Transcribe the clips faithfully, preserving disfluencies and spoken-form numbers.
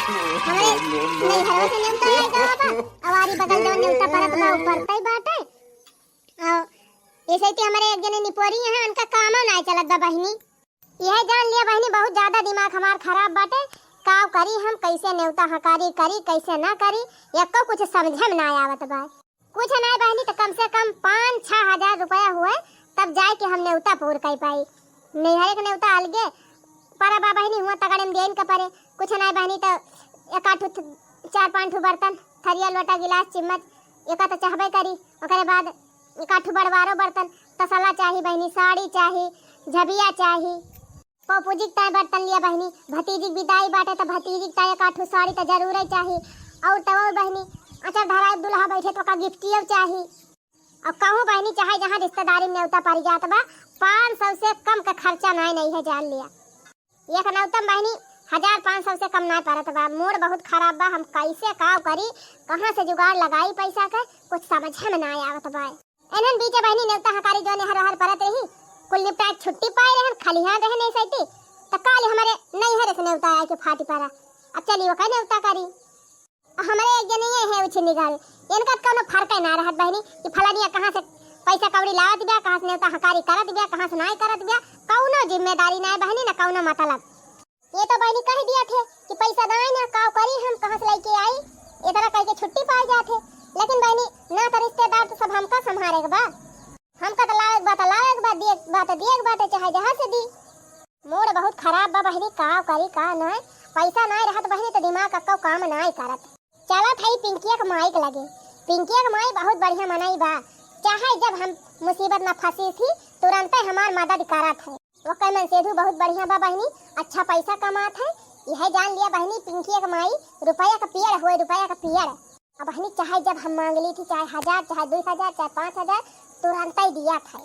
हमरे नैहरवा से नेवता आए गवा बा, अवारी बगल जौन नेवता परत बा, उ परतै बाटे। अउ ऐसे कि हमरे एक जने निपोरी हैं, उनका कामो नाय चलत बा बहिनी। यह जान लिया बहिनी, बहुत ज्यादा दिमाग हमार खराब बाटे। काव करी हम, कैसे नेवता हकारी करी, कैसे ना करी, एको कुछ समझे में ना आवत बा। कुछ नाय बहिनी, तो कम से कम पाँच छह हजार रुपया हुए, तब जाए के हम नेवता पूर कर पाई। नैहरे के नेवता अलगे परा बा बहिनी, हुआ तगड़े में देन के परे। कुछ नाय बहिनी, तो एक आठ ठो थ-, चार पाँच ठो बर्तन, थरिया, लोटा, गिलास, चिम्मच, एका तो चाहबे करी। ओकरे बाद एक आठ ठो बड़वारो बर्तन, तसला चाही बहिनी, साड़ी चाही, झबिया चाही। पौपूजी के ताई बर्तन लिया बहिनी, भतीजी के विदाई बाटे त भतीजी के ताई एक आठ ठो साड़ी त जरूर ही चाही। और तो और बहिनी, अचर धराई दुल्हा बैठे तो का गिफ्टियो चाही। और कहूँ बहिनी, चाहे जहाँ रिश्तेदारी में नेवता पड़ जात बा, पाँच सौ से कम का खर्चा नाय, नहीं है, जान लिया। एक नेवता में बहिनी हजार पाँच सौ से कम नाय पड़त बा। मूड बहुत खराब बा, हम कैसे काव करी, कहाँ से जुगाड़ लगाई पैसा के, कुछ समझे में नाय आवत बा। एनहन बीचे बहिनी नेवता हकारी जौन हर हर परत रही, कुल निपटाए छुट्टी पाए रहन, खलिहान रहन ऐसे ती, त काल हमरे नैहर से नेवता आए के फाटी परा। अब चली ओका नेवता करी। हमरे एक जने ये है उछिन्नी गाड़ी, इनका त कौनो फर्क ही ना रहत बहिनी कि फलानिया कहाँ से पैसा कौड़ी लावत बिया, कहाँ से नेवता हकारी करत बिया, कहाँ से नाय करत बिया, कौनो जिम्मेदारी नाय बहिनी, ना कौनो मतलब। ये तो बहिनी कह दिया थे कि पैसा नाय ना, काव करी हम, कहाँ से लेके आई, इतना कह के छुट्टी पाई जात है। लेकिन बहिनी, ना तो रिश्तेदार तो सब हमका संभारे के बा, हमका तो लावे के बा तो लावे के बा, दिए के बा तो दिए के बाटे, चाहे जहाँ से दी। मूड बहुत खराब बा बहिनी, काव करी का नाय, पैसा नाय रहत बहिनी तो दिमाग का काम नाय करत। चलत हई पिंकिया के माई के लगे। पिंकिया के माई बहुत बढ़िया मनई बा, चाहे जब हम मुसीबत में फंसी थी, तुरंते हमार मदद करत है। ओकर मनसेधु बहुत बढ़िया बा बहिनी, अच्छा पैसा कमात है। यह जान लिया बहिनी, पिंकिया के माई रुपया का पेड़ हुए, रुपया का पेड़। अब बहिनी, चाहे जब हम मांग ली थी, चाहे हजार, चाहे दुई हजार, चाहे पाँच हजार, तुरंते ही दिया था।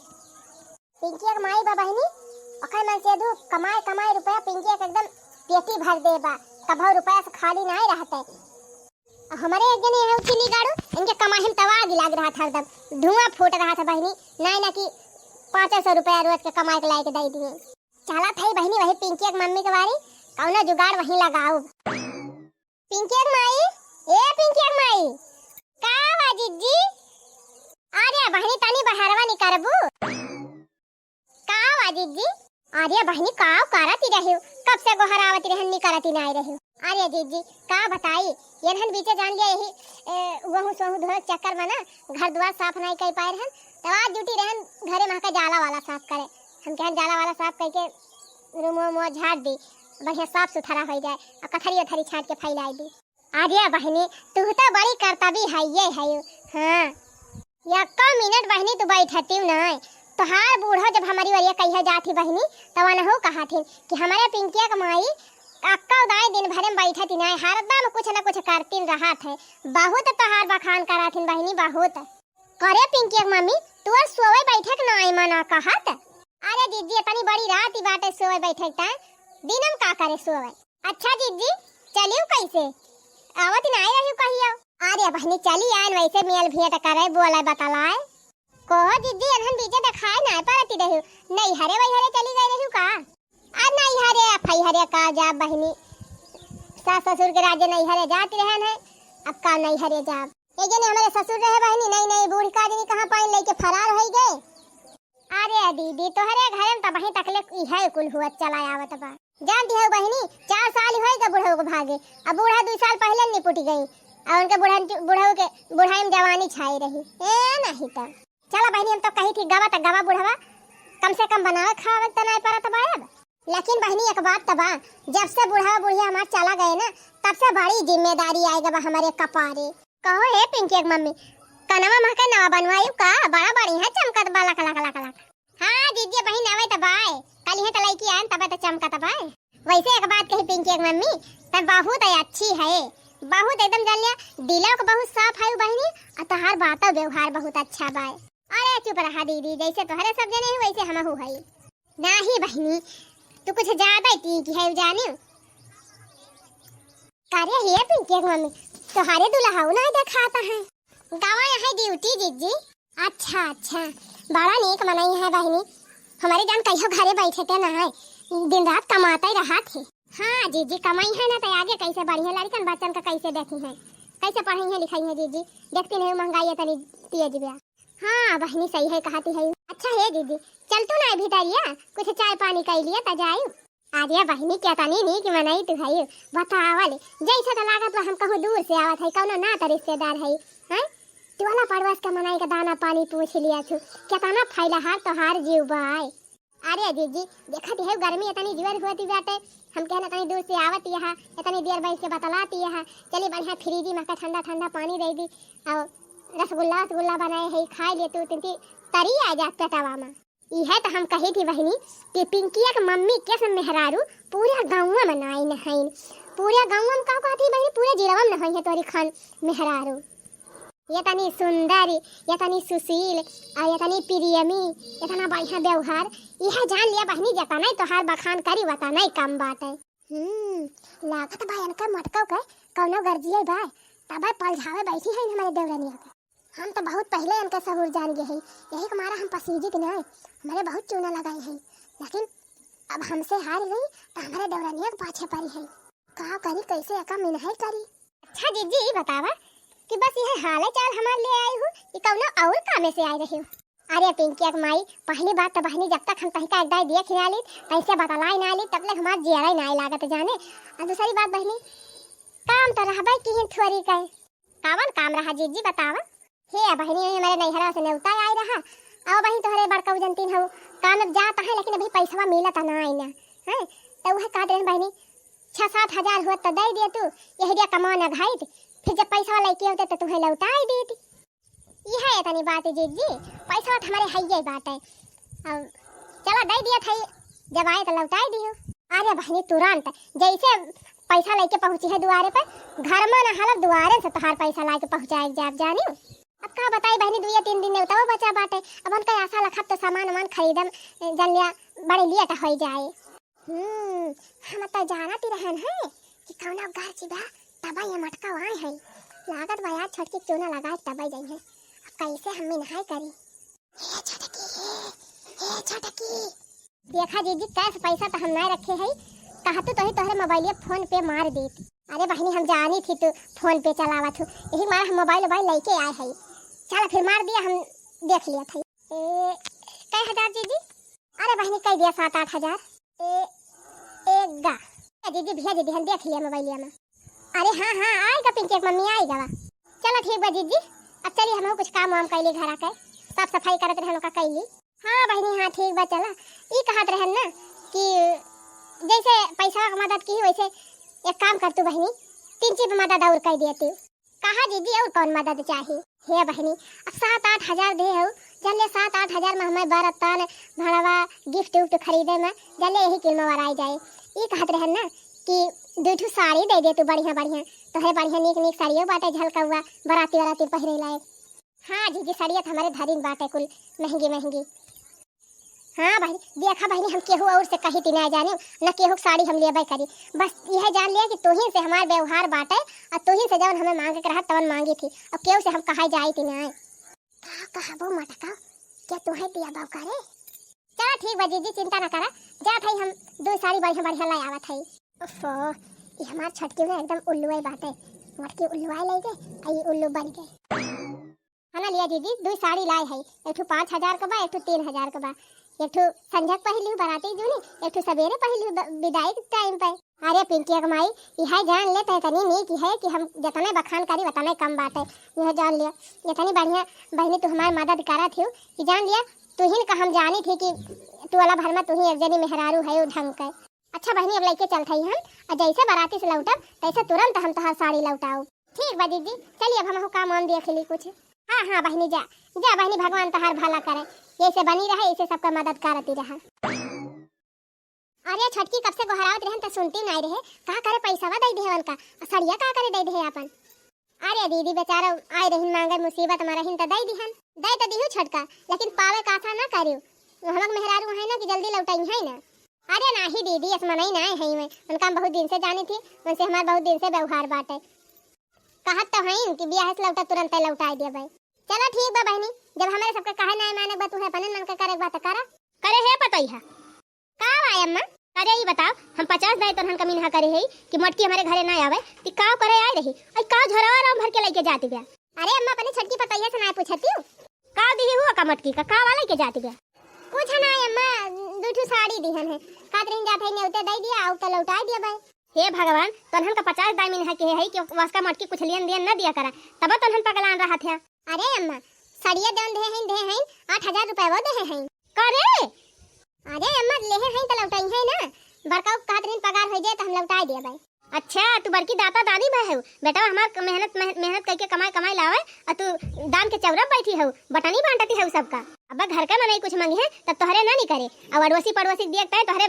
पिंकिया के माई बा बहिनी, ओकर मनसेधु कमाए कमाए रुपया पिंकिया के एकदम पेटी भर दे बा, कभो रुपया से खाली नाय रहते। हमरे एक जने हैं उछिन्नी गाड़ू, इनके कमाई में तवा आगी लाग रहा था, एकदम धुआं फूट रहा था बहिनी। नाय ना कि पाँच सौ रुपया रोज के कमाए के लाए के दे दिए। चला था बहिनी, वही पिंकिया के मम्मी के बारी कौनो जुगाड़ वहीं लगाओ। पिंकिया के माई, ए पिंकिया के माई, का बा जिज्जी? अरे बहिनी, तनी बहरवा निकरबू? का बा जिज्जी? अरे बहिनी, का करत ही रहियो? कब से गोहरावत रहन, निकरत ही नाय रहियो। अरे जिज्जी, का बताई, एनहन बीचे जान लिया यही, ए, वहू सोहू धोए चक्कर में ना, घर दुआर साफ नाय कर पाए रहन, तो आज ड्यूटी रहन घरे में के जाला वाला साफ करे। हम कहन जाला वाला साफ करके रूम वूम झाड़ दी, बढ़िया साफ सुथरा हो जाए, और कथरी उथरी छाट के फैलाई दी। अरे बहिनी, तू तो बड़ी करतबी है, ये है। हाँ, यक्को मिनट बहिनी तू बैठती नाय। तोहार बूढ़ो जब हमारी ओरिया कहिया जात ही बहिनी, तब अनहु कहत हिन कि हमारे पिंकिया के माई अक्को दाई दिन भरे में बैठती नाय, हरदम कुछ न कुछ करती रहत है। बहुत तोहार बखान करत हिन बहिनी, बहुत। करे पिंकिया के मम्मी, तू आज सोवे बैठे के नाय मना कहत? अरे जिज्जी, इतनी बड़ी रात ही बाटे सोवे बैठे के, दिन में का करे सोवे? अच्छा जिज्जी, चलियो कैसे? आवत नाय रहियो कहियो। अरे बहिनी, चली आन, वैसे मेल भेंट करे, बोले बतलाए। कहो जिज्जी, एनहन बीचे देखाए नाय परती रहियो, नैहरे वैहरे चली गई रहियो का? आ नैहरे आ फैहरे का जाब बहिनी, सास ससुर के राजे नैहरे जात रहन है, अब का नैहरे जाब। ये जने हमारे ससुर रहे बहिनी, नई नई बूढ़ का जनी कहाँ पाइन लेके फरार होई गए। अरे दीदी, तोहरे घरे में तबही तकले इहे कुल हुआ चला आवत बा। जानती हो बहिनी, चार साल होई गा बुढ़ऊ के भागे। अब बूढ़ा दुई साल पहिले निपुट गई। और उनके बुढ़न, बुढ़ऊ के बुढ़ाई में जवानी छाई रही। ए नहीं तो। चला बहिनी, हम तो कही थी गवा त गवा बुढ़वा, कम से कम बनावे खावे त नाय परत बा अब। लेकिन बहिनी, एक बात त बा, जब से बुढ़वा बुढ़िया हमार चला गए ना, तब से बड़ी जिम्मेदारी आए गा बा हमारे कपारे। कहो हे पिंकी के मम्मी, कनवा महके नवा बनवायु का? बड़ा बढ़िया चमकत बा, लक, लक, लक, लक। हाँ जीजी, बहिन आवे त बाय, कल इहे त लइकी आयन, तबे त चमकत बाय। वैसे एक बात कही पिंकी के मम्मी, त बहुत अच्छी है, बहुत एकदम जान लिया, दिलो के बहुत साफ है बहिनी, और तोहार बातो व्यवहार बहुत अच्छा बाय। अरे चुप रहा दीदी, जैसे तोहरे सब जने हैं वैसे हमहू हई। नाही बहिनी, तू कुछ ज्यादा ही तीखी है जानियो। का रे हे पिंकी के मम्मी, तोहरे दुल्हऊ ना देखाता है। गवा है ड्यूटी जीजी। अच्छा अच्छा, बड़ा नीक मनई है बहिनी। हमारे जान कहियो घरे बैठे ते ना है, दिन रात कमाते रहा थे। हाँ जीजी, कमइहैं ना त आगे कैसे बढ़िहैं, लड़िकन बच्चन का कैसे देखिहैं, कैसे पढ़इहैं लिखइहैं जीजी, देखती नहीं महंगाई इतनी तेज बा। हाँ बहिनी, सही है कहती है। अच्छा हे जीजी, चल तू ना भितरिया कुछ चाय पानी कइ लिया त जायु। अरे बहिनी, केतनी नीक मनई तू हई, बतावल जैसे त लागत बा हम कहूँ दूर से आवत है, कौनो नात रिश्तेदार है। हैं, टोला पड़ोस का मनई का दाना पानी पूछ लिया थू, केतना फैलहार तोहार जीव बाय। अरे जीजी, देखत है गर्मी इतनी जोर होती बाटे, हम कहना इतनी दूर से आवत यहाँ, इतनी देर बैठ के बतलाती यहाँ, चली बढ़िया फ्रिज में का ठंडा ठंडा पानी दे दी, और रसगुल्ला रसगुल्ला बनाए है, खाए ले तू, तिनती तरी आ जात पेटवा में। इहे त हम कही थी बहिनी कि पिंकिया के मम्मी के से मेहरारू पूरे गाँव में नाई नहाइन। पूरे गाँव में का कहती बहिनी, पूरे जिलवा में नहाई है तोरी खान मेहरारू। इतनी सुंदर, इतनी सुशील, आ इतनी प्रेमी, इतना बढ़िया व्यवहार। इहे जान लिया बहिनी, जतनाई तोहार बखान करी, वतनाई कम बाटे। हम्म, लागत बा इनका मटकव के कौनो गर्जिये बा, तबे पलझावे बैठी है हमारे देवरनिया के। हम तो बहुत पहले इनके सहूर जान गए हैं, यही के मारा हम पसीजित ना, हमारे बहुत चूना लगाई है, लेकिन अब हमसे हार गई तो हमारे देवरनिया के पाछे पड़ी है। का करी, कैसे एका मिनहाई करी? अच्छा जीजी, ई बतावा कि बस यह हाल चाल हमार ले आई हो कि कौनो और कामे से आए रहे हो? अरे पिंकिया के माई, पहली बात तो बहिनी, जब तक हम तहिका एक दाई देख ना ली, तैसे बतलाई ना ली, तब ले हमार जियरा ही ना लागत जाने। और दूसरी बात बहिनी, काम तो रहबे की ही थोड़ी कहे। कावन काम रहा जीजी, बतावा। हे बहिनी, हमारे नैहरा से नेवता आई रहा। अब बहिनी तोहरे बड़का उजनतीन हो, काम में जात है, लेकिन अभी पैसवा मिलत ना आई ना। हैं? तो वह कहत रहन बहिनी, छः सात हजार होत तो दे दे तू, यही दिया कमा ना घाइत, फिर जब पैसवा लेके होते तो तुम्हें लौटाई देती। यह है इतनी बात है जीजी, पैसवा तो हमारे हइये बात है। अब चला दे दिया था, जब आए तो लौटाई दियो। अरे बहिनी, तुरंत जैसे पैसा लेके पहुँची है दुआरे पे, घर में ना हलब, दुआरे से तोहार पैसा लाके पहुँचाए जाब जानी। अब का बताई बहिनी, दुइये तीन दिन नेवतवा बचा बाटे, अब उनका आशा लखब तो सामान वामान खरीदम, जन लिया बड़े लेट हो जाए। हम्म, हम तो जानत ही रहन है कि कौनो गर्ज बा, तब ये मटका आए है। लागत बा यार, छोटकी चूना लगाए तब जाई है। अब कैसे हम मिनहाई करी? हे छोटकी, हे, हे छोटकी। देखा जीजी, कैश पैसा तो हम ना रखे है, कहतू तो ही तोहरे मोबाइलिया फोन पे मार देत। अरे बहिनी, हम जानी थी तू फोन पे चलावत हो, यही मारा हम मोबाइल वोबाइल लेके आए है। चल फिर मार दिया, हम देख लिया था। ए, कै हजार जीजी? अरे बहिनी, कह दिया सात आठ हजार। ए, एक गा। ए जीजी, भेज दी, हम देख लिया मोबाइलिया में। अरे हाँ, हाँ, आएगा पिंकी के मम्मी, आएगा वा। चलो ठीक बा जीजी, अब चली, हम कुछ काम वाम कैली घर आके, साफ सफाई करत रहन ओका कैली। हाँ बहिनी, हाँ ठीक बा, चला। ई कहत रहन ना कि जैसे पैसा का मदद की, वैसे एक काम कर तू बहिनी, तीन चीज मदद और कर दिया तू। कहा जीजी, और कौन मदद चाही? हे बहिनी, अब सात आठ हजार दे हो, जन ले सात आठ हजार में हमें बर्तन, भड़वा, गिफ्ट उफ्ट खरीदे में, जन ले यही किल में वराई जाए। ई कहत रहन ना कि दू ठू साड़ी दे दे तू बढ़िया बढ़िया, तोहरे बढ़िया नीक नीक साड़ियों बाटे, झलकौआ, बराती वराती पहिरे लायक। हाँ जीजी, साड़िया तो हमारे धरिन बाटे कुल महंगी महंगी। हाँ बहिनी, देखा बहिनी, हम केहू और से कही ती ना जानी, न केहू के साड़ी हम लेबे करी। बस यह जान लिया कि तोहिन से हमार व्यवहार बाटे, और तोहिन से जवन हमें मांगे के रहा तवन मांगी थी, और केहू से हम कहा जाई ती ना। का कहबो मटका, क्या तुहे दिया बाबू करे? चला ठीक बा जीजी, चिंता ना करा, जात हई हम दो साड़ी बढ़िया बढ़िया लाई आवत हई। ओफो, ये हमार छोटकी ना एकदम उल्लुए बाटे, मोटकी उल्लुआ ले गए, आ ये उल्लू बन गए। है ना, लिया जीजी, दो साड़ी लाए है, एक ठो पाँच हजार का बा, एक ठो तीन हजार का बा। एक ठो संझक पहिर लिहू बराती जूनी, एक ठो सवेरे पहिर लिहू ब-, विदाई के टाइम पे। अरे पिंकिया के माई, यह जान ले, तै तनी नीक है कि हम जतने बखान करी, उतने कम बाटे। यह जान लिया, इतनी बढ़िया बहिनी तू हमार मदद करत हियो कि जान लिया, तुहिन का हम जानी थी कि टोला भर में तुही एक जनी मेहरारू है ढंग के। अच्छा बहिनी, अब लइके चलत हई हम, और जैसे बराती से लौटब, तैसे तुरंत हम तोहार साड़ी लौटाऊ। ठीक बा जीजी, चलिए अब हमहू काम वाम देख ली कुछ। हाँ, हाँ बहिनी, जा, जा बहिनी, भगवान तोहार भला करे, ऐसे बनी रहे, ऐसे सबका मदद करती रहा। अरे छोटकी, कब से गोहरावत रहन त सुनती नाई रहे, का करे पैसावा दे देहे उनका, और सड़िया का करे दे देहे आपन। अरे दीदी, बेचारा आए रहिन मांगे, मुसीबत में रहिन त दे दिहन। दे त दिहू छोटका, लेकिन पावे का आशा ना करियो। वो हमक मेहरारू है ना कि जल्दी लौटाई है ना। अरे नाही दीदी, अस मनई ना है मैं, उनका हम बहुत दिन से जानी थी, उनसे हमार बहुत दिन से व्यवहार बाटे। कहत तो हईन कि बियाह से लौटा तुरंत लौटाई देबे। चलो ठीक बा बहिनी, जब हमारे सबके कहे ना माने बा, तुहे अपने मन के करे बा त करा। करे है पतोहिया। का बा अम्मा? अरे ई बताओ, हम पचास दाई तोहन का मिनहा करे हई कि मटकी हमरे घरे ना आवे, ती काव करे आए रही? आई काव झोरवा राम भर के लइके जाती बा? अरे अम्मा, अपने छोटकी पतोहिया से ना पूछतिउ? काव दिही हुआ का मटकी का, काव लइके जाती बा? कुछ ना अम्मा, दू ठू साड़ी दिहन है, कहत रहिन जात है नेवते दे दिया, आउ तो लौटाई दिया भाई। हे भगवान, तोहन का पचास दाई मिनहा के हई कि वसका मटकी कुछ लियन दियन न दिया करा, तब तोहन पगलान रहत है। अरे अम्मा, सड़िया जौन देहे हईन, देहे हईन, आठ हजार रुपया वो देहे हईन। का रे? अरे अम्मा, लेहे हईन त लौटाई है ना, बड़का कहत रहिन पगार हो जाए त हम लौटाई दिया भाई। अच्छा, तू बड़की दाता दानी भय हऊ, बेटा हमार क-, मेहनत, मेह-, मेहनत करके कमाई, कमाई लावे, और तू दान के चौरा बैठी हऊ, बटनी बांटती हऊ सबका। अब घर का मनई कुछ मंगी है, तब तोहरे ना नहीं करे, और अड़ोसी पड़ोसी दिए तय तोहरे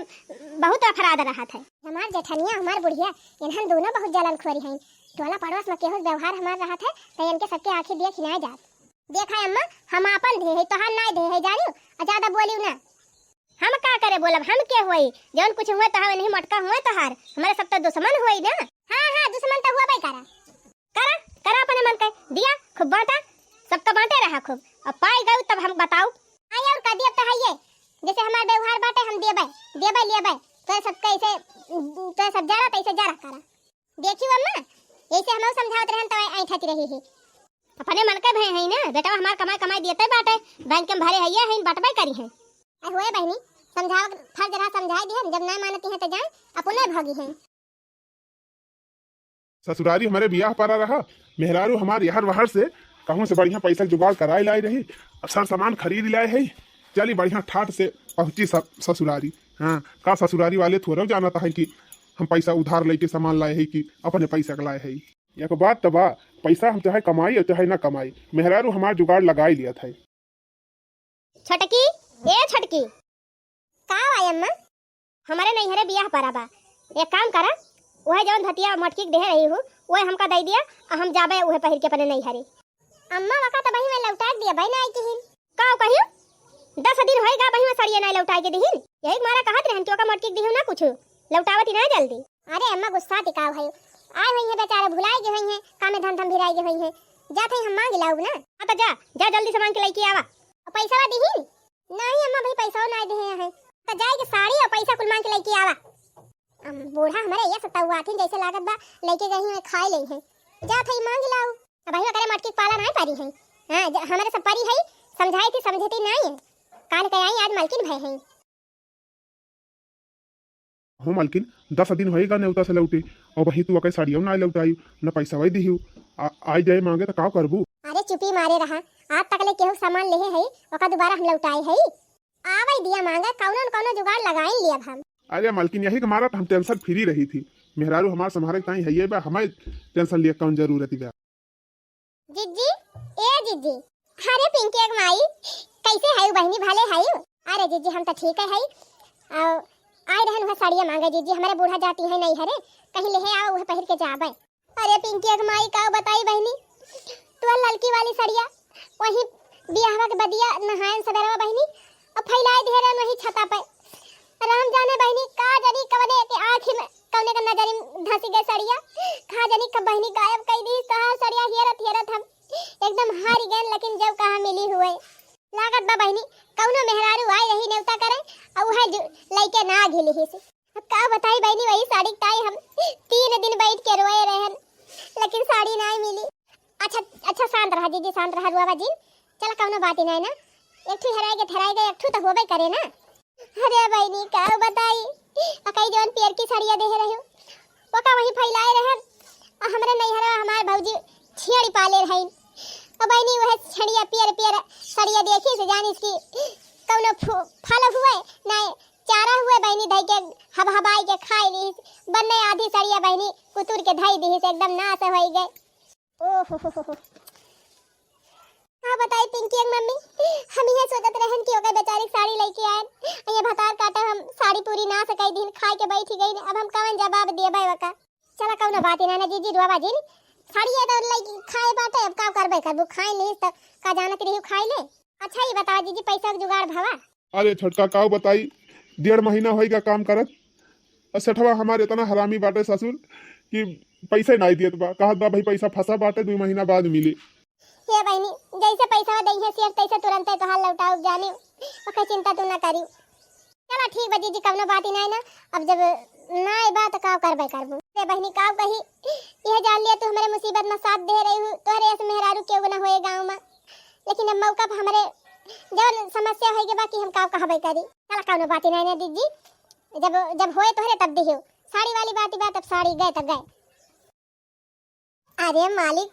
बहुत अफराद रहत है। हमार जेठनिया, हमार बुढ़िया, इन्हन दोनों बहुत जलन खोरी हईन। टोला पड़ोस में केहू से व्यवहार हमार रहत है, त इनके सबके आँखी दिए खिनाए जात। देखा अम्मा, हम आपन धे है, तोहार नाय धे है, जानियो, आ ज्यादा बोलियो ना। हम का करे बोलब, हम के होई, जौन कुछ हुए तोहार, नहीं मटका हुए तोहार, हमारे सब तो दुश्मन होई ना। हाँ, हाँ, दुश्मन तो हुआ भाई करा। करा, करा अपने मन के, दिया, खूब बांटा, सबका बांटे रहा खूब, अब पाई गऊ तब हम बताऊ। आई और का दिया तो है ये, जैसे हमार व्यवहार बाटे हम देबे, देबे लेबे, तो सबके ऐसे, तो सब जरा तैसे जरा करा। देखियो अम्मा, ऐसे हमहू समझावत रहन त ऐठत रही है। अपने मन के भय है ना, बेटवा हमार कमाई कमाई देते बाटे, बैंक में भरे हइये है, बटबे करी है। अरे होए बहिनी, समझाव फर्ज रहा, समझाई दिहन, जब ना मानती है तो जाए, अपने भागी है। ससुरारी हमारे बियाह परा रहा, मेहरारू हमार यहर वहर से कहूँ से बढ़िया पैसा जुगाड़ कराए लाई रही, अब सर सामान खरीद लाए है, चली बढ़िया ठाट से पहुँची स-, ससुरारी। हाँ, का ससुरारी वाले थोड़ा जानत है कि हम पैसा उधार लेके सामान लाए है कि अपने पैसा के लाए है। एक बात त बा, पैसा हम चाहे कमाई और चाहे ना कमाई, मेहरारू हमार जुगाड़ लगाई लिया था। छोटकी, ए छोटकी। का बा अम्मा? हमरे नैहरे बियाह परा बा, एक काम करा, वह जौन धतिया मटकी के देहे रही हूँ, वह हमका दे दिया, और हम जाबे वह पहिर के अपने नैहरे। अम्मा, वका त बही में लौटा दिया, बही ना आई किहिन। का कहियो? दस दिन होई गा बही में सड़िया ना लौटाए के दिहिन। यही मारा कहत रहन कि ओका मटकी के दिहिन ना कुछ, लौटावत ही ना जल्दी। अरे अम्मा, गुस्सा टिकाव है, आए हुई है बेचारे, भुलाए गए हुई है, कामे धंधा में भिराए गए हुई है, जात है हम मांग लाऊ ना। हाँ तो जा, जा जल्दी से मांग के लेके आवा। पैसा दिहिन? नहीं अम्मा, भाई पैसा ना दिहे हैं, तो जाए के साड़ी और पैसा कुल मांग के लेके आवा। अम, बूढ़ा हमारे ये सतावा थी, जैसे लागत बा लेके गई है, खाए ले है, जात है मांग लाऊ। अब भाई करे मटकी के पाला नहीं पारी है। हाँ, ज-, हमारे सब परी है, समझाई थी, समझती नहीं है। काल के आई, आज मलकिन भय है। हो मलकिन, दस दिन होएगा नेवता से लौटे, और वही तू अके साड़ियों ना लौटाई, न पैसा वही दिहू। आ, आई जाए मांगे तो का करबू? अरे चुपी मारे रहा, आज तक ले केहू सामान लेहे है, ओका दोबारा हम लौटाए है? आवई दिया मांगे, कौनो न कौनो जुगाड़ लगाई लिया हम। अरे मलकिन, यही के मारा तो हम tension free रही थी। मेहरारू हमार संभारे के ताई है ये बा, हमें tension लिए कौन जरूरत बा? जिज्जी, ए जिज्जी, अरे पिंकी एक माई, कैसे है बहिनी, भले है? अरे जिज्जी, हम तो ठीक है, है। आओ, आए रहन वह साड़िया मांगे जिज्जी, हमारे बूढ़ा जाती है नहीं हरे, कहीं लेहे आओ, वह पहिर के जाबे। अरे पिंकी एक माई, का बताई बहिनी, तोर ललकी वाली सड़िया वही बियाहवा के बदिया नहायन सबेरवा बहिनी, अब फैलाई दिहे रहन वही छता पे। राम जाने बहिनी, का जानी कवने के आँखी में, कवने के नजरी में धंसी गए सड़िया, का जानी कब बहिनी गायब कई दी तोहार सड़िया। हेरत हेरत हम एकदम हारी गए, लेकिन जब कहाँ मिली हुए। लागत बा बहिनी, कौनो मेहरारू आई रही नेवता करे, और वह जो लइके ना घिली ही से। अब का बताई बहिनी, वही साड़ी के ताई हम तीन दिन बैठ के रोए रहन, लेकिन साड़ी नाई मिली। अच्छा, अच्छा, शांत रहा जिज्जी, शांत रहा, रुआवा जिन। चला, कौनो बात ही नाई ना, एक ठू हेराए के, हेराए के एक ठू तो होबे करे ना। अरे बहिनी, का बताई, अकई जौन पियर की सड़िया देहे रही, ओका वही फैलाए रहन। आ हमरे नैहरा हमार भौजी छेड़ी पाले रही। ओ बहिनी, वह छेड़िया पियर पियर सड़िया देखी से जानिस कि कौनो फु-, फल हुए, ना चारा हुए बहिनी, धई के हबहबाई के खाई ली। बन्ने आधी सड़िया बहिनी कुतुर के धई दी से एकदम नाश होई गए। ओहो हो हो हो। का बताई पिंकी एक मम्मी, हम ये सोचत रहन कि ओकर बेचारी के साड़ी लेके आयन, ये भतार काटा हम साड़ी पूरी ना सकाई दिन खाए के बैठी गई, अब हम कवन जवाब देबे ओका। चला कौनो बात ही ना, ना जिज्जी रुआवा जिन, साड़ी ये तो लइकी खाए बाटे, अब का करबे करबू, खाए ली तो का जानत रही खाए ले। अच्छा ये बतावा जिज्जी, पैसा के जुगाड़ भवा? अरे छोटका, काऊ बताई, डेढ़ महीना होइगा काम करत। आ सेठवा हमार इतना हरामी बाटे ससुर कि पैसे नाई दियत बा, कहत बा, "भाई, पैसा फंसा बाटे, दुई महीना बाद मिली।" हे बहिनी, जैसे पैसा दइहे सेठ, तैसे तुरंते तोहार लौटाऊ जानी, ओकर चिंता तू ना करी। चला ठीक बा जीजी, कउनो बात ही नाहीं ना। अब जब नाहीं बा त का करबे करबू। रे बहिनी का कही, इहे जान लिया तू हमरे मुसीबत में साथ दे रही हूँ, तोहरे ऐसे मेहरारू केहू ना होए गाँव में। लेकिन अब मौका पर हमरे जवन समस्या होई के बा कि हम का कहबे करी। चला कउनो बात ही नाहीं ना जीजी, जब, जब होए तोहरे तब दिहियो। साड़ी वाली बात ही बात, अब साड़ी गए त गए। अरे मालिक,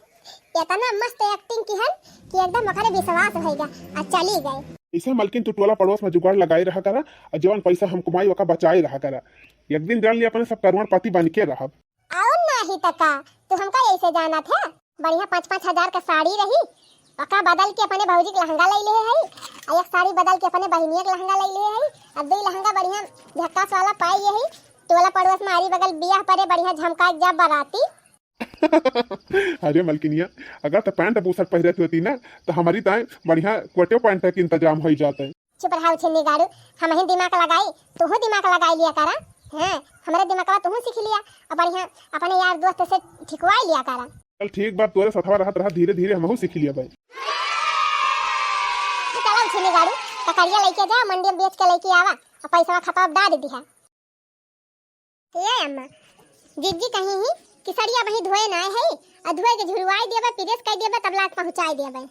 इतना मस्त acting किहन कि एकदम ओकरे विश्वास भइगा, आ चली गए। ऐसे मलकिन तू टोला पड़ोस में जुगाड़ लगाई रहा करा, और जवन पैसा हम कमाई ओका बचाए रहा करा। एक दिन जान लिया अपने सब करोड़पति बन के रहब। और नाही त का, तू हमका ऐसे जानत है? बढ़िया पाँच पाँच हजार का साड़ी रही, ओका बदल के अपने भौजी के लहंगा ले ले है, और एक साड़ी बदल के अपने बहिनिया के लहंगा ले ले है, और दो लहंगा बढ़िया झक्कास वाला पाई है, टोला पड़ोस में आरी बगल बियाह परे बढ़िया झमका के जा बराती। अरे मलकिनिया, अगर त पैंट बुशर्ट पहिरत होती ना, त हमरी ताई बढ़िया कोटो पैंट के इंतजाम होई जात है। चुप रहा उछिन्नी गाड़ू, हमहिन दिमाग लगाई, तुहू दिमाग लगाई लिया करा। हाँ, हमरे दिमागवा तुहू सीख लिया, अब बढ़िया अपने यार दोस्त से ठिकवाई लिया करा। चल ठीक बा, तोरे सथवा रहत रहत धीरे धीरे हमहू सीख लिया भाई। चला उछिन्नी गाड़ू, ककड़िया लेके जा, मंडी में बेच के लेके आवा, और पैसा खपाव डाल दिहा। ए अम्मा, जिज्जी कही ही कि सड़िया बही धोए नाय है, आ धोए के झुरवाई देबे, press कर देबे, तब लात पहुँचाई देबे।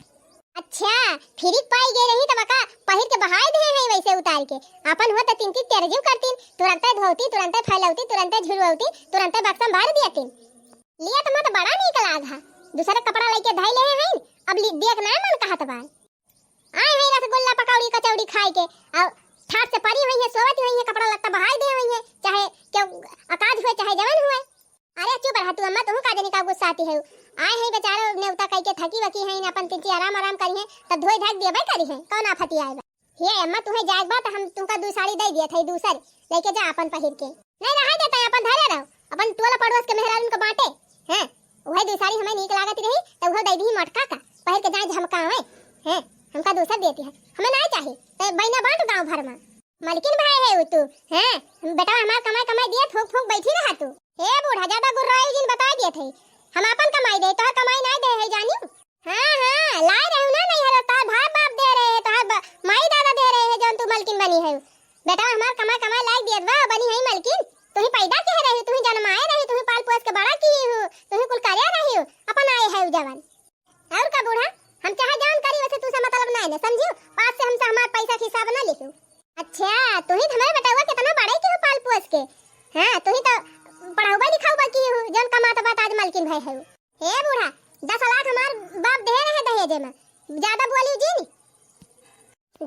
अच्छा, फिरिक पाई गए रही तब का पहिर के बहाई दे है वैसे उतार के। अपन हुआ त तीन तीन तेरजीव करतीन, तुरंते धोती, तुरंते फैलौती, तुरंते झुरवती, तुरंते बक्सा में भर देतीन। लिया त मत बड़ा नीक लाग हा, दूसरे कपड़ा लेके धई ले हैं, अब लि-, देख ना मन कहत बा। आए हैं रसगुल्ला, पकौड़ी, कचौड़ी खाए के, और ठाट से परी हुई है, सोवत हुई है, कपड़ा लत्ता बहाई दे हुई है, चाहे क्यों अकाज हुए, चाहे जवन हुए। अरे चुप रहा तू अम्मा, तुहू का जनी का गुस्साती है। आए हैं बेचारे नेवता कह के थकी वकी हैं, अपन तिनची आराम आराम करी हैं, तब धोए धाक देबे करी हैं, कौन आफती आए बा? हे अम्मा, तुहे जाए बा त हम तुमका दू साड़ी दे दिए थे, दूसर लेके जा अपन पहिर के। नहीं रहा देता है, अपन धरे रहो, अपन टोला पड़ोस के मेहरारून के बांटे। हैं, वही दू साड़ी हमें नीक लागत रही, त उहो दे दी मोटका का, पहिर के जाए झमकावे। हैं, हमका दूसर देती है, हमें ना चाही, त बहिना बांट गाँव भर में। मलकिन भाई है उ तू, हैं, बेटा हमार कमाई कमाई दिया, फूंक फूंक बैठी रहा तू। हे बूढ़ा, ज्यादा गुर्राई जिन बता दिए थे, हम अपन कमाई दे, तोहर कमाई ना दे है जानी। हाँ, हाँ, लाए रहू ना नैहर, तोहार भाई बाप दे रहे हैं, तोहार बा-, माई दादा दे रहे हैं, जौन तू मलकिन बनी है। बेटा, हमार कमाए, कमाए लायक दियत बा, बनी है मलकिन। तुही पैदा किहे रही, तुही जन्माए रही, तुही पाल पोस के बड़ा किहे हो, तुही कुल करे रही हो, अपन आए है जवन। और का बूढ़ा, हम चाहे जौन करी, वैसे तुसे मतलब ना है, समझियो? पास से हमसे हमार पैसा के हिसाब ना लिखियो। अच्छा, तुही तो हमारे बेटवा कितना बड़े की हो पाल पोस के। हाँ, तुही तो पढ़ाउबा लिखाउबा की हो, जौन कमात बात आज मलकिन भय है। हे बूढ़ा, दस लाख हमार बाप दे रहे दहेजे में, ज्यादा बोली जिन।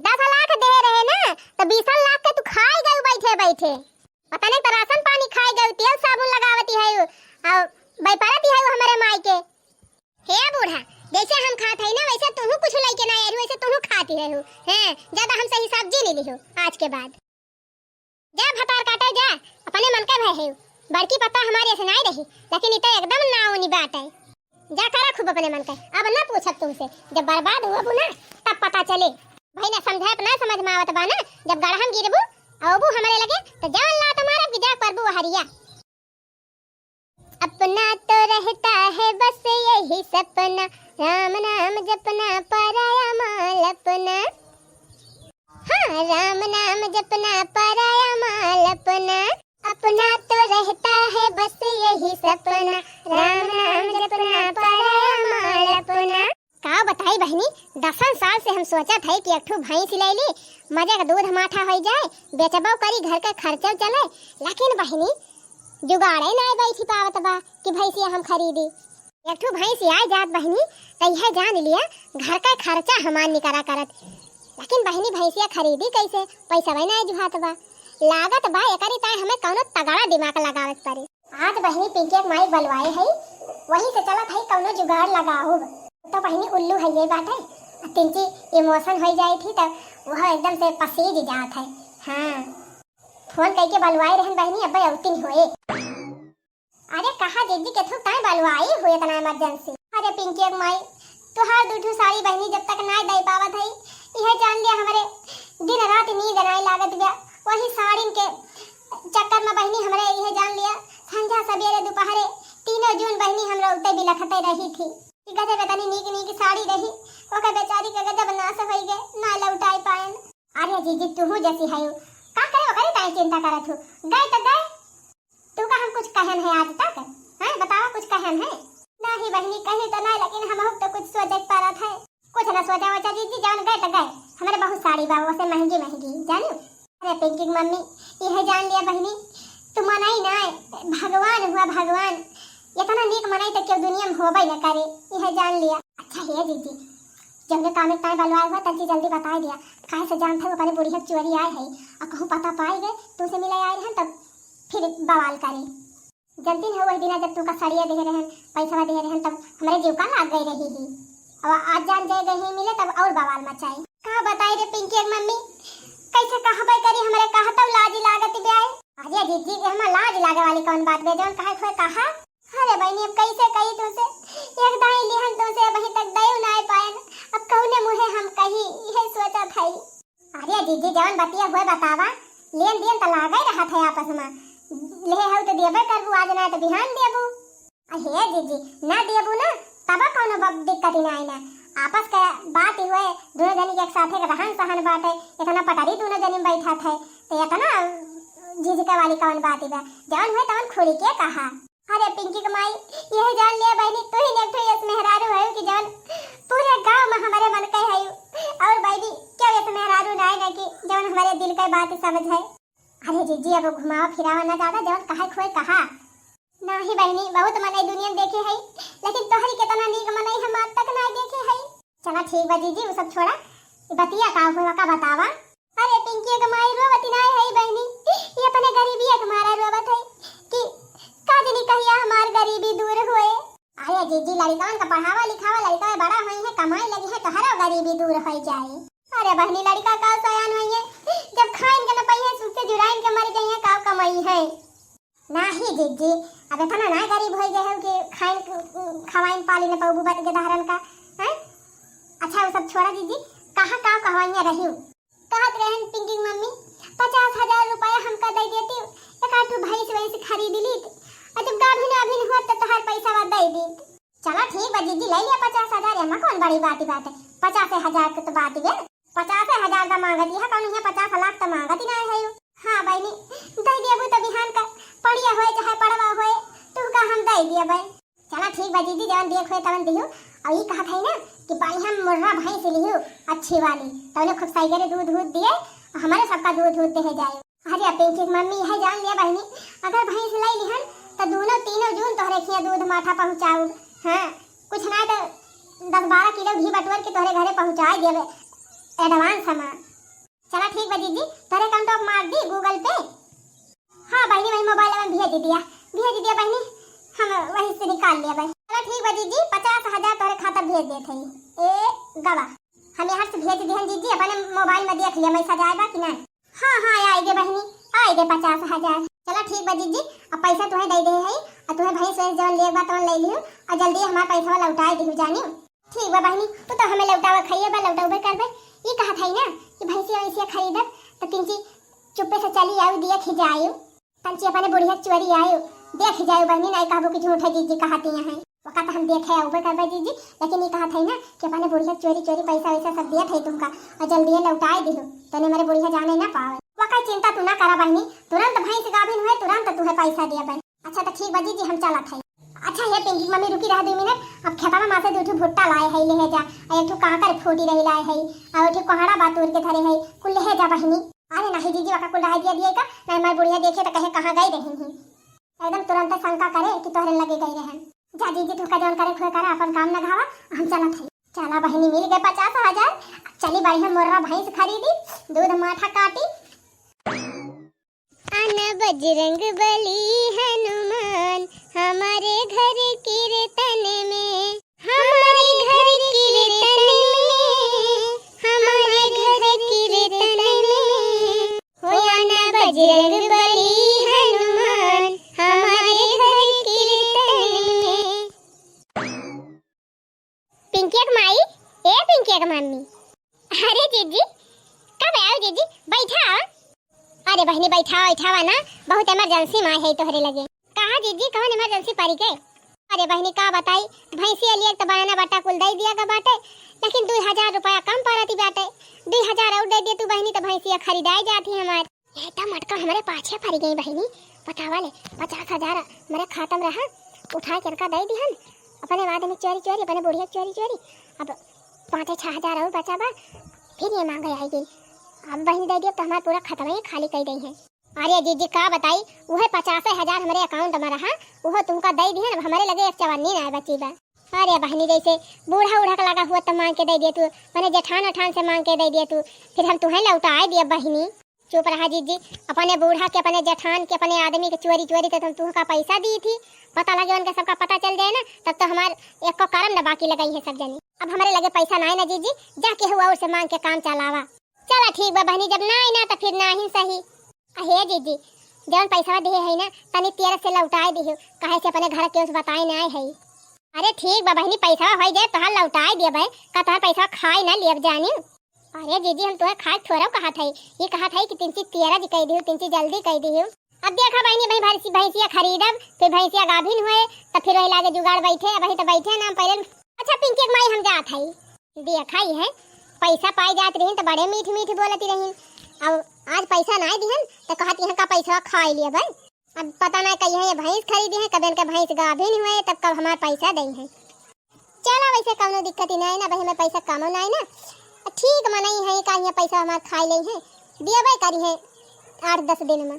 दस लाख दे रहे ना, तो बीस लाख के तू खाए गए बैठे बैठे। पता नहीं तो राशन पानी खाए गए, तेल साबुन लगावती है, और बैपारती है हमारे माई के। हे बूढ़ा, जैसे हम खात है ना, वैसे तुहू कुछ लेके ना आई, वैसे तुहू खाती है। हैं, ज्यादा हमसे हिसाब जिन लिहो आज के बाद। जा भतार काटे जा, अपने मन के भय है। बड़की पत्ता हमारे ऐसे नाई रही, लेकिन इते एकदम नाउनी बात है। जा करा खूब अपने मन के, अब ना पूछब तुमसे, जब बर्बाद हुआ ना तब पता चले। भाई ना समझाए, अपना समझ में आवत बा ना, जब गड़हम गिरबू, अबू हमारे लगे, तो जवन लात मारब कि जा परबू हरिया। अपना तो रहता है बस यही सपना, राम नाम जपना, पराया माल अपना। हाँ, राम नाम जपना, पराया माल अपना। अपना तो रहता है बस यही सपना, राम नाम जपना, पराया माल अपना। का बताई बहिनी, दसन साल से हम सोचत है कि एक ठो भैंस ले ली, मजे का दूध माठा होई जाए, बेचबो करी, घर का खर्चो चले। लेकिन बहिनी, जुगाड़े नाय बैठी पावत बा कि भैंसिया हम खरीदी। एक ठो भैंस आए जात बहिनी, त यह जान लिया घर का खर्चा हमार निकरा करत। लेकिन बहिनी, भैंसिया खरीदी कैसे, पैसा वही नाय जुहात बा। लागत बा एकरी ताई हमें कौनो तगड़ा दिमाग लगावे के पड़ी। आज बहिनी पिंकिया के माई बलवाए है, वहीं से चलत है कौनो जुगाड़ लगाओ। तो बहिनी उल्लू है ये बात है, तिनची emotion हो जाए थी तो वह एकदम से पसीज जात है। हाँ, फोन करके बलवाए रहन बहिनी, अब अउतिन होए। अरे कहा जीजी के थू ताई बलवाई हुए इतना emergency। अरे पिंकिया के माई, तुहार दू ठो साड़ी बहिनी जब तक नाय दे पावत हई, इहे जान लिया हमरे दिन रात नींद नाय लागत बा। वही साड़िन के चक्कर में बहिनी हमरे इहे जान लिया संझा सबेरे दोपहरे तीनों जून बहिनी हम रोते बिलखते रही थी कि गजब इतनी नीक नीक साड़ी रही, ओकर बेचारी के गजब नाश होई गए, ना लौटाई पाएन। अरे जीजी तुहू जैसी है, का करे ओकरे ताई चिंता करत हूँ? गए तो गए। तू का हम कुछ कहन है आज तक? हैं, बतावा, कुछ कहन है? नाही बहिनी, कही तो नहीं, लेकिन हमहू तो कुछ सोचे के पड़त है। कुछ ना सोचा वोचा जीजी, जवन गए तो गए। हमारे बहुत साड़ी बा, वैसे महंगी महंगी, जानू। अरे पिंकी की मम्मी, यह जान लिया बहिनी, तू मनई ना, भगवान हुआ भगवान। इतना नीक मनई तो क्यों दुनिया में होबे न करे, यह जान लिया। अच्छा हे जीजी, जौने काम एक ताई बलवाए हुआ, तब जी जल्दी बताए दिया। काहे से जानत है, वो अपने बुढ़िया के चोरी आए है, और कहूँ पता पाए गए, तुमसे मिले आए रहन, तब फिर बवाल करे। जनती है वही दिना जब तुमका सड़िया दे रहन, पैसा दे रहन, तब हमारे जीव का लाग गई रही ही। अब आज जान जाए गई ही मिले, तब और बवाल मचाई। का बताई रे पिंकी के मम्मी, कैसे कहबे करी, हमरे कहतौ लाज लागत बे। अरे जीजी, ये हमार लाज लागे वाली कौन बात बे, जौन कहे खोए कहा। अरे बहिनी, अब कैसे कही तुमसे, एक दाई लिहन तुमसे, अबहीं तक दयु नाय पायन, अब कौने मुँहे हम कही, इहे सोचत हई। अरे जीजी, जवन बतिया हुए बतावा, लेन देन त लागै रहत है आपस में, लेहे हऊ त देबे करबू, आज नाय त बिहान देबू। अहे जीजी, ना देबू ना, तब कौनो ब-, दिक्कत ही नाय ना। आपस के बात ही हुए, दोनों जनी के एक साथे के रहन सहन बाटे, इतना पटरी दोनों जनी में बैठत है, तो इतना झिझके वाली कौन बात ही बा? जवन हुए तवन खुली के कहा। अरे पिंकी के माई, यह जान लिया बहिनी, तू ही एक ठो ऐस मेहरारू है कि जवन पूरे गांव में हमारे मन के है। और बहिनी, क्यों ऐस मेहरारू नाय ना कि जवन हमारे दिल के बात समझ है? अरे जीजी, अब घुमावा फिरावा ना ज्यादा, जवन कहे खोए कहा। नाही बहिनी, बहुत मनई दुनिया में देखे हई, लेकिन तोहरी केतना नीक मनई हम आज तक नाही देखे हई। चला ठीक बा जीजी, उ सब छोड़ा, ई बतिया का हुआ का बतावा। अरे पिंकी के माई रोवत नाही हई बहिनी, ये अपने गरीबिया के मारा रोवत हई कि का जनी कहिया हमार गरीबी दूर होए। अरे जीजी, लड़िकवन का पढ़ावा लिखावा, लड़िका बड़ा होई है, कमाई लगी है, तोहरो गरीबी दूर होई जाए। अरे बहिनी, लड़िका का सयान होई है, जब खाइन के न पइहे, सुख से जुराइन के मर जाइए, का कमाई है। नाही जीजी, अब इतना ना गरीब होई गए हो कि खाइन, खवाइन पाली न पउबू बत के दहरन का, हैं? अच्छा, वो सब छोड़ा जीजी, कहाँ का कहवाइया रही? कहत रहन पिंकी की मम्मी, "पचास हजार रुपया हमका दे देती, एक आध ठो भैंस वैंस खरीद लीत, और जब गाभिन अभिन हुआ तो तोहार पैसा दे दीत।" चला ठीक बा जीजी, ले लिया पचास हजार, एमा कौन बड़ी बात बाटे, पचास हजार के तो बात बे। पचास हजार दा मांगत, यह कौन है, पचास लाख तो मांगत ही ना है। हाँ बहिनी, दे देबू तो बिहान का पड़िया होए चाहे पड़वा होए, तू का हम दे देबे। चला ठीक बा जीजी, जवन देख होए तवन दिहू। और ई कहत है ना कि बढ़िया मुर्रा भैंस लिहू, अच्छी वाली, तवने खूब सही करे दूध दूध दिए, हमारे सबका दूध दूध दे जाए। अरे पिंकी के मम्मी, यह जान लिया बहिनी, अगर भैंस ले लिहन तो दोनों तीनों जून तोहरे खिया दूध माठा पहुँचाऊ। हाँ, कुछ ना तो दस बारह किलो घी बटोर के तोहरे घरे पहुँचा देबे advance में। चला ठीक बा जीजी, तोहरे account मार दी Google Pay। हाँ बहिनी, वही mobile में भेज दिया, भेज दिया बहिनी, हम वहीं से निकाल लिया बहिनी। चला ठीक बा जीजी, पचास हजार तोहरे खाता भेज देत हई। ए गवा, हम यहाँ से भेज दिहन जीजी, अपने mobile में देख लिया message आए बा कि ना। हाँ हाँ, आए गे बहिनी, आए गे पचास हजार। चला ठीक बा जीजी, अब पैसा तुहे दे दे हई, और तुहे भैंस वैंस जवन ले बा तवन ले लिहू, और जल्दी हमार पैसा लौटाए दिहू जानी। ठीक बा बहिनी, तू तो हमें लौटावा खाइए बा, लौटावे करबे। ई कहत हई ना कि भैंसिया वैंसिया खरीदब, तो किंची चुप्पे से चली आऊ, देख ही जायू। तंची अपने बुढ़िया चोरी आयू, देख ही जायू बहिनी, नहीं कहबू कि झूठ है जीजी कहती हैं। वका तो हम देखे आऊबे करबे जीजी, लेकिन ई कहत हई ना कि अपने बुढ़िया चोरी चोरी पैसा वैसा सब दिया थे तुमका, और जल्दी लौटाए दिहू, तने मेरे बुढ़िया जाने ना पावे। वका चिंता तू ना करा बहिनी, तुरंत भैंस गाभिन हुए, तुरंत तुहे पैसा दिया बहिनी। अच्छा तो ठीक बा जीजी, हम चलत हई। अच्छा हे पिंकी मम्मी, रुकी रहा दो मिनट, अब खेतवा में से दो ठो भुट्टा लाए हई, लेहे जा, और एक ठो कांकर फूटी रही लाए हई, और एक ठो कोहड़ा बा तूर के धरे हई, कुल लेहे जा बहिनी। अरे नहीं जीजी, वका कुल रह दिया दिए का, नहीं हमार बुढ़िया देखे तो कहे कहाँ गई रही ही, एकदम तुरंत शंका करे कि तोहरे लगे गई रहन। जा जीजी, तू का जौन करे खोए करा, अपन काम न घावा, हम चलत हई। चला बहिनी, मिल गए पचास हजार, चली बढ़िया मुर्रा भैंस खरीदी, दूध माठा काटी। आना बजरंग बली हनुमान, हमारे घर कीर्तन में, हमारे घर कीर्तन में, हमारे घर कीर्तन में। हो आना बजरंग बली हनुमान, हमारे घर कीर्तन में। पिंकिया के माई, ए पिंकिया के मम्मी। अरे जीजी, कब आओ जीजी, बैठा। अरे बहिनी, बैठा, बैठावा ना, बहुत emergency में है तोहरे लगे। कहा जीजी, कौन emergency पड़ी गए? अरे बहिनी, का बताई, भैंसिया लिए तो बनाना बट्टा कुल दे दिया गा बाटे, लेकिन दो हजार रुपया कम पड़ती बाटे। दो हजार और दे दे तू बहिनी, तो भैंसिया खरीदाई जाती हमार। ये तो मटका हमरे पाछे परि गई बहिनी। बतावा ले, पचास हजार हमरे खाता में रहा, उठाए के इनका दइ दिहन, अपने आदमी चोरी चोरी, अपने बुढ़िया चोरी चोरी। अब पाँचे छह हजार और बचा बा, फिर ये माँगे आइगी। अब बहिनी दइ दिया तो हमार पूरा खतवा ही खाली कइ दइहैं। अरे जीजी का बताई, उहे पचासे हजार हमरे account में रहा, उहो तुमका दइ दिहन, अब हमरे लगे एक चवन्नी नाहीं बची बा। अरे बहिनी, जैसे बूढ़ा उढ़ा के लगा हुआ तो माँग के दइ दिया तू, मने जेठान उठान से माँग के दइ दिया तू, फिर हम तुहैं लौटाए दिया बहिनी। चुप रहा जीजी, अपने बूढ़ा के, अपने जेठान के, अपने आदमी के चोरी चोरी तो हम तुहका पैसा दी थी, पता लगे उनके सबका पता चल जाए ना, तब तो हमार एको करम न बाकी लगइहैं सब जनी। अब हमरे लगे पैसा नाहीं ना जीजी, जा केहू और से माँग के काम चलावा। चला ठीक बा बहिनी, जब नाहीं ना तो फिर नाहीं सही। अहे जीजी, जौन पैसवा दिहे है ना, तनी तेरा से लौटाए दिहु, काहे से अपने घर के उस बताए ना है। अरे ठीक बा बहिनी, पैसवा होइ जाए तोहार लौटाए दिया भाई, का तोहार पैसवा खाए ना लियब जानी। अरे जीजी, हम तोहे खाए थोड़ा कहत है, ये कहत है कि तिनची तेरा जी कह दिहु, तिनची जल्दी कह दिहु। अब देखा बहिनी, भाई भैंसी, भैंसिया खरीदब, फिर भैंसिया गाभिन हुए, तब फिर वही लागे जुगाड़ बैठे, अब वही तो बैठे ना पहले। अच्छा पिंकी के माई, हम जात है। देखा ही है, पैसा पाई जात रहिन तो बड़े मीठ मीठ बोलती रहिन। अब आज पैसा नाहीं दिहन तो कहत यहाँ का पैसा खाई लिया भाई। अब पता नाहीं कहिए ये भैंस खरीदी है, कबे इनके भैंस गाभिन हुए, तब कब हमार पैसा दे हैं। चला वैसे कौनो दिक्कत ही नाहीं ना भाई, हमें पैसा कमो नाहीं ना। ठीक मनई है, का यहाँ पैसा हमार खाई ले हैं, दियबे करी है आठ दस दिन में।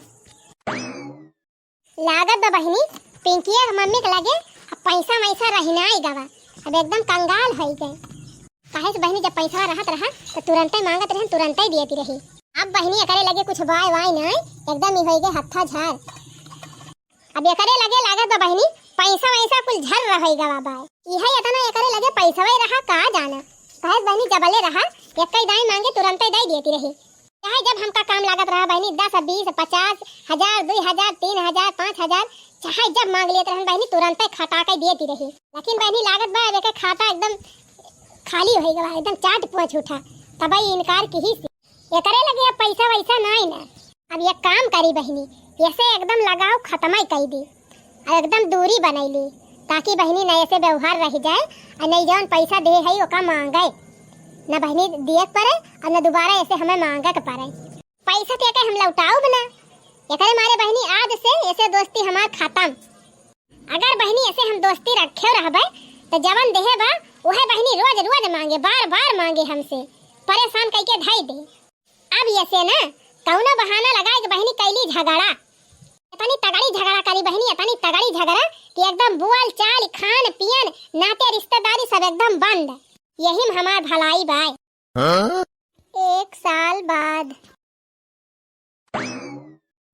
लागत बा बहिनी, पिंकिया के मम्मी के लगे अब पैसा वैसा रही नाहीं गवा, अब एकदम कंगाल होइ गए। काहे से बहिनी, जब पैसा रहत रहा तो तुरंते माँगत रहन, तुरंते दियती रही। अब बहिनी एकरे लगे कुछ बाय वाय नाहीं, एकदम ही होइ गए हत्था झार। अब एकरे लगे लागत बा बहिनी, पैसा वैसा कुल झर रहइ गवा बाय। इहे इतना एकरे लगे पैसा वही रहा का जाना। काहे से बहिनी, जबले रहा, एक्कई दाई माँगे तुरंते दइ दियती रही। चाहे जब हमका काम लागत रहा बहिनी, दस, बीस, पचास हजार, दुई हजार, तीन हजार, पाँच हजार, चाहे जब माँग लेत रहन बहिनी, तुरंते खटा के देती रही। लेकिन बहिनी लागत बा, अब एके खाता एकदम खाली होइ गवा, एकदम चाट पोंछ उठा, तबई इनकार किहिस। एकरे लगे अब पैसा वैसा नाहीं ना। अब एक काम करी बहिनी, एसे एकदम लगाव खतमई कइ दी। आ एकदम दूरी बनैली, ताकि बहिनी न एसे व्यवहार रहि जाए, आ न जौन पैसा देहे है ओका माँगे, न बहिनी दिए के परे, और न दुबारा एसे हमें माँगे के परे। पैसा तो एके हम लौटाउब ना, एकरे मारे बहिनी आज से एसे दोस्ती हमार खतम। अगर बहिनी एसे हम दोस्ती रखे रहबे, तो जवन देहे बा, उहे बहिनी रोज रोज माँगे, बार बार माँगे हमसे, परेशान कइके धइ दे। अब एसे ना कौनो बहाना लगाए के बहिनी कैली झगड़ा। इतनी तगड़ी झगड़ा करी बहिनी, इतनी तगड़ी झगड़ा कि एकदम बोल चाल, खान पियन, नाते रिश्तेदारी सब एकदम बंद। यही में हमार भलाई बाय। हाँ? एक साल बाद।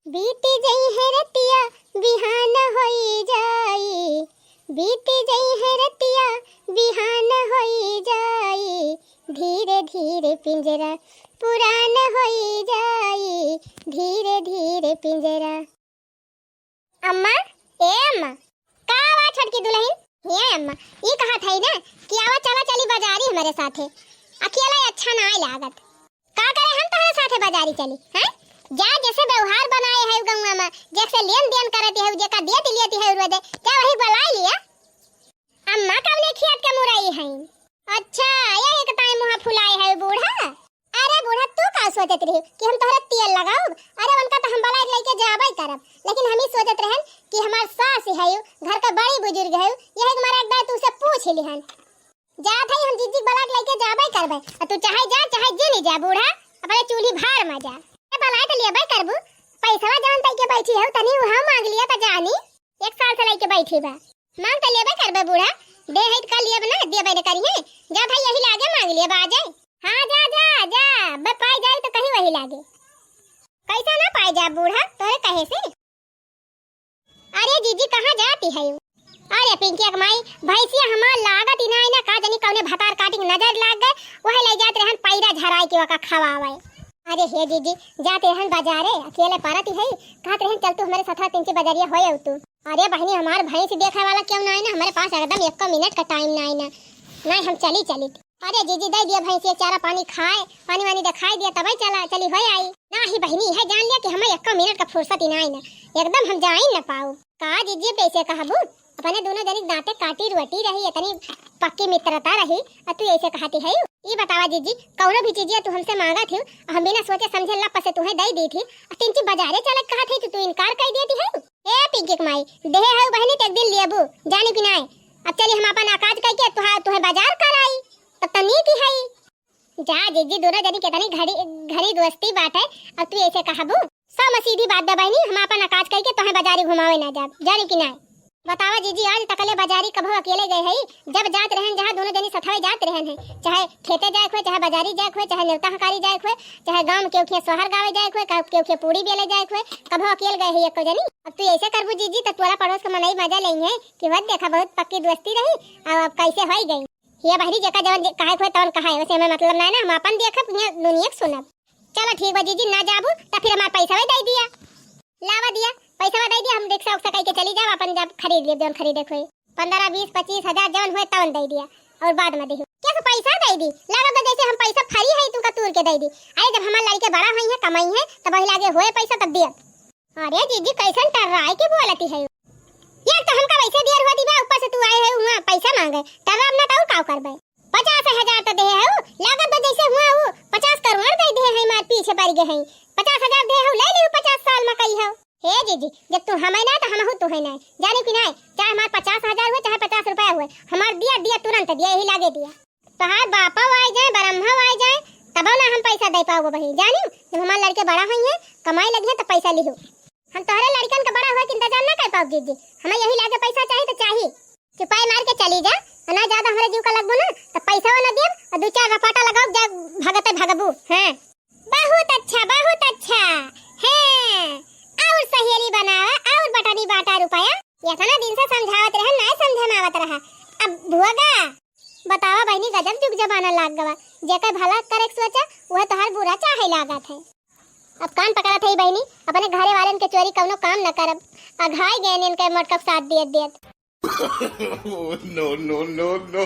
बीती जइहैं रतिया, बिहान होई जाई। बीती जइहैं रतिया, बिहान होई जाई। धीरे धीरे पिंजरा, पुरान होई जाई। धीरे धीरे पिंजरा। अम्मा, ए अम्मा, का बा छोटकी दुलहिन? हे अम्मा, ई कहत हई ना कि आवा चला चली बजारी हमरे साथे, अकेला अच्छा नाहीं लागत। का करे हम तोहरे साथे बजारी चली, हैं? जा जेसे व्यवहार बनाए है गौवा में, जेसे लेन देन करती है, जेका देती लेती है रोजे, जा वही बुलाए लिया। अम्मा कवने खेत के मुरई हई? अच्छा, यही के ताई मुँह फुलाए है बूढ़ा। अरे बूढ़ा, तू का सोचत रही कि हम तोहरे तेल लगाउब? अरे उनका तो हम बुलाए लइके जाबे करब, लेकिन हम ही सोचत रहन कि हमार सास है, घर का बड़ी बुजुर्ग है, यही के मारे एक बार तुमसे पूछ ही लिहन। जात है हम जीजी के बुलाए लइके जाबे करबे, आ तू चाहे जा चाहे जिन जा बूढ़ा, अपने चूल्ही भाड़ में जा। ए बुलाए तो लेबे करबू, पैसवा जवन तई के बैठी है तनी उहाँ माँग लिया तो जानी। एक साल से लइके बैठी बा। माँग त लेबे करबे बूढ़ा, दे है त का लेब ना, देबे न करिहे। जा भाई यही लागे माँग लेब, आ जाए। हाँ जा, जा, जा, बे पाई जाई त कहीं वही लागे। कैसा ना पाई जा बूढ़ा, तोरे कहे से। अरे जीजी कहाँ जाती है? अरे पिंकी के माई, भैंसिया हमार लागत ही ना, ना का जानी कौने भतार काटी के नजर लाग गए, वही ले जात रहन पैरा झराई के ओका खवावे। अरे हे जीजी, जाते रहन बाजारे, अकेले परत ही है, कहत रहन चल तू हमरे साथ तिनची बजरिया होए तू। अरे बहिनी, हमार भैंस देखे वाला क्यों ना आई ना, हमरे पास एकदम एको मिनट का टाइम ना आई ना, नहीं हम चली चली। अरे जीजी दे दिया भैंस ये चारा पानी खाए, पानी वानी दिखाई दिया तबे चला चली होए आई। ना ही बहिनी, है जान लिया कि हमें एको मिनट का फुर्सत ही ना आई ना, एकदम हम जाई ना पाऊ। का जीजी कैसे कहबू, अपने दोनों जनी दांते काटी रोटी रही, इतनी पक्की मित्रता रही, और तू ऐसे कहती है? ई बतावा जीजी, कउनो भी चीजिया तू हमसे माँगत हिउ, हम बिना सोचे समझे लप से तुहैं दइ दीत ही, अउ तिनची बजारे चलत कहत ही तो तू इनकार कइ देती है। ए पिंकी के माई, देहे हउ बहिनी त एक दिन लेबू, जानी कि नाय। अब चली हम आपन अकाज कइके तुहा-, तुहैं बजार कराई, तब त नीक ही है। जा जीजी, दुनो जनी केतनी घड़ी, घड़ी दोस्ती बाटै, अब तू अइसे कहबू? सौ में सीधी बात बा बहिनी, हम आपन अकाज कइके तुहैं बजारी घुमावै ना जाब, जानी कि नाय। बतावा जीजी, आज तकले बजारी कभो अकेले गए हई? जब जात रहन जहाँ दुनो जनी सथवै जात रहन है, चाहे खेते जाए के होए, चाहे बजारी जाए के होए, चाहे नेवता हकारी जाए के होए, चाहे गाँव में केहू के सोहर गावै जाए के होए, केहू के पूड़ी बेले जाए के होए, कभो अकेले गए हई एको जनी? अब तू अइसे करबू जीजी त टोला पड़ोस के मनई मजा लेइहैं कि वह देखा बहुत पक्की दोस्ती रही, अब, अब कइसे होइ गई। हिया बहरी जेका जवन जे-, कहे के होए तवन कहा है, वैसे हमें मतलब ना है ना, हम आपन देखब, हिया दुनिया के सुनब। चला ठीक बा जीजी, ना जाबू त फिर हमार पैसा दइ दिया। लावा दिया, पैसा दइ दिया, हम रिक्शा उक्सा कइके चली जाब, आपन जब खरीद लेब जवन खरीदे के होए, पन्द्रह, बीस, पच्चीस हजार जवन होए तवन दइ दिया, अउर बाद में देहू। का से पैसा दइ दी? लागत बा जइसे हम पैसा फरी है तुमका तूर के दइ दी। अरे जब हमार लड़के बड़ा होइहैं, कमाइहैं, तब वही लागे होए पैसा तब दियब। अरे जीजी, कइसन टर्राइ के बोलती है? यार, तो हमका वइसे देर होती बा, ऊपर से तू आए है, हुआँ पैसा माँगे। टर्राब ना तो अउर काउ करबे? पचास हजार तो देहे हउ, लागत बा जइसे हुआँ उ पचास करोड़ दइ देहे हैं, मार पीछे पड़ गए हैं। पचास हजार देहे हउ, लइ लिहू, पचास साल में कही हउ। हे जीजी, जब तू हमें ना तो हमहू तुहैं ना, जानी कि नाय? चाहे हमार पचास हजार हुए, चाहे पचास रुपया हुए, हमार दिया, दिया, तुरंत दिया, यही लागे दिया। तोहार बापो आइ जाए, बरम्हो आइ जाए, तबो ना हम पैसा दइ पाउब बहिनी, जानी? जब हमार लड़के बड़ा होइहैं, कमाए लगिहैं, त पैसा लिहू। हम तोहरे लड़कन के बड़ा होए के इंतजार ना कर पाउब जीजी, हमें यही लागे पैसा चाही त चाही। चुपाई मार के चली जा, अउर ना ज्यादा हमरे जीव का लगबू ना, त पैसा ना देब, अउर दू चार रपाटा लगाउब, जा भगते भगबू। हाँ, बहुत अच्छा, बहुत अच्छा। हैं, अउर सहेली बनावा, अउर बटनी बाँटा रुपया। एतना दिन से समझावत रहन, नाय समझ में आवत रहा। अब भोगा। बतावा बहिनी, गजब जुग जमाना लाग गवा। जेकर भला करे के सोचा, वह तोहार बुरा चाहे लागत है। अब कान पकड़त है बहिनी, अपने घरे वालन के चोरी कउनो काम न करब। अघाई गए इनके मोटका साथ दियत दियत। Oh, no, no, no, no।